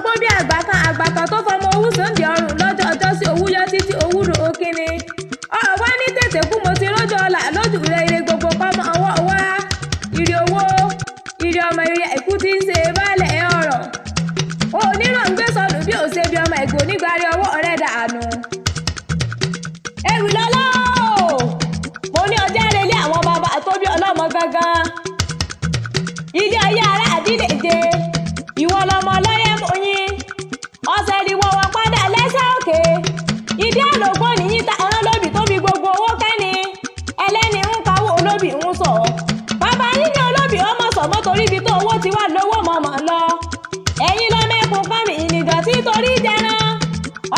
gbó bí àgbà kan àgbà kan tó fọmọ owú sóńdì ọrùn lọ́jọ́ ọjọ́ sí owú yọ títí owú ro òkìní. Ọ̀wá ní tètè kú mo ti rójọ ọ̀la lójú rẹ ire gbogbo pọ́mọ ọwọ́ wá. Ire owó, ire ọmọ ire àìkú tí ń ṣe baálẹ̀ ọ̀rọ̀. Oníràngbé sọnù bí òṣè bí ọmọ ìgò nígbàrí ọwọ́ rẹ̀ dànù. Ewì lọ́lá o! Mo ní ọjà relé àwọn bàbá tó bí ọlọ́mọ gangan. Ilé ayé ará àdílé-je, ìwọ lọmọ ọlọ́yẹ̀ mú yín. Ọ̀sẹ̀ ni wọ́n wọ́n padà lẹ́sẹ̀ òkè. Ìdí àlògbó nìyí ta ẹran lóbì tó fi gbogbo owó kẹ́ni. Ẹlẹ́ni ń kawó olóbì ń sọ. Bàbá yín ní olóbì ọmọ sọ̀mọ́ torí ibi tó owó ti wà lówó mọ̀mọ́ lọ. Ẹ̀yin lọ́mọ ẹkùn kan mi ìnìdọ̀tí torí jẹran.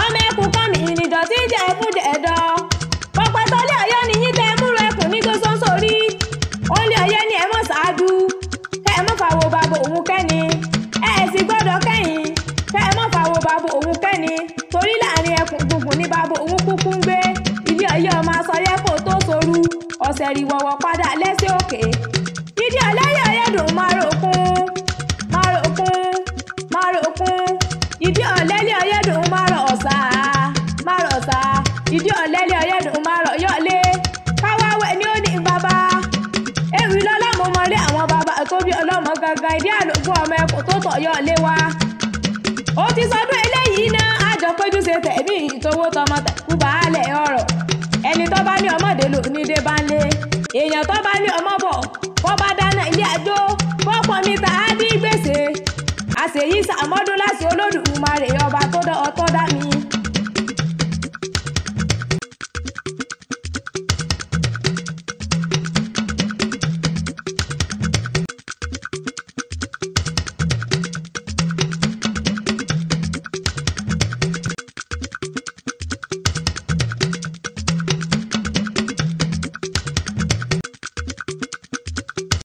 Ọmọ ẹkùn kan mi ìnìdọ̀tí jẹ ẹkún jẹ ẹ̀dọ̀. Pọpọtọlé Ọ̀yọ́ nìyí tẹ múra ẹkùn ní tó sọ́nsọ́rí. Ó lé ọyẹ́ ní ẹ mọ̀ ṣáájú. Kẹ́ ẹ mọ̀ fàwo bàbá òun kẹ́ni. Ẹ sì gbọ́dọ̀ kẹ́yìn. Kẹ́ ẹ mọ̀ fàwo bàbá òun kẹ́ni. Torí láàrin ẹkùn gbùngbùn ní bàbá òun kúkú ń gbé. Ilé ọyẹ́ ọmọ asọyẹ́ kò tó soru. Ọ̀sẹ̀ rí wọ̀wọ̀ padà lẹ́sẹ̀ òkè. Ìdí ọlẹ́yẹ̀ ọyẹ́ dùn márokún. Márokún. Márokún. Ìdí ọ̀lẹ́lẹ̀ ọyẹ́ dùn márọ̀ ọ̀sà. Márọ̀ ọ̀sà. Ìdí ọ̀lẹ́lẹ̀ ọyẹ́ dùn márọ̀ yọ̀lé. Káwáwẹ̀ ni ó ní bàbá. Ewì lọ́lá mo mọlé àwọn bàbá tó bí ọlọ́mọ gangan ìdí àlòkù ọmọ ẹkùn tó tọ̀ yọ lé wa. Ó ti sọdún eléyìí náà àjọ péjú ṣe tẹ̀mí ìtòwó tọmọ tẹ̀kú baálẹ̀ ọ̀rọ̀. Ẹni tó bá ní ọmọdé lò ní dé bá ń lé. Èèyàn tó bá ní ọmọ bọ̀ kó bá dáná ilé àjò.